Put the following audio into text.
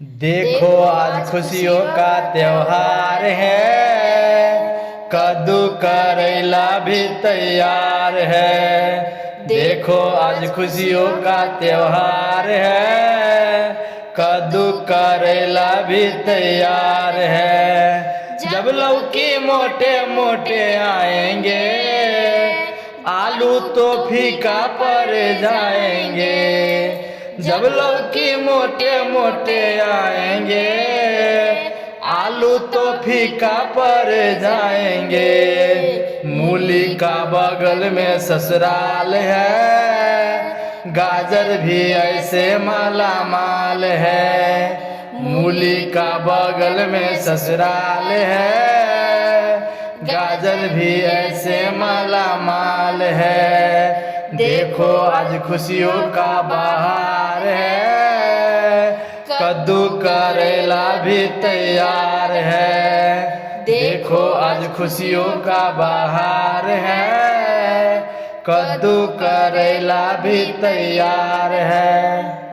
देखो आज खुशियों का त्योहार है, कद्दू करेला भी तैयार है। देखो आज खुशियों का त्योहार है, कद्दू करेला भी तैयार है। जब लौकी मोटे मोटे आएंगे, आलू तो फीका पड़ जाएंगे। जब लौकी मोटे मोटे आएंगे, आलू तो फीका पड़ जाएंगे। मूली का बगल में ससुराल है, गाजर भी ऐसे माला माल है। मूली का बगल में ससुराल है, गाजर भी ऐसे माला माल है। देखो आज खुशियों का बहार है, कद्दू करेला भी तैयार है। देखो आज खुशियों का बहार है, कद्दू करेला भी तैयार है।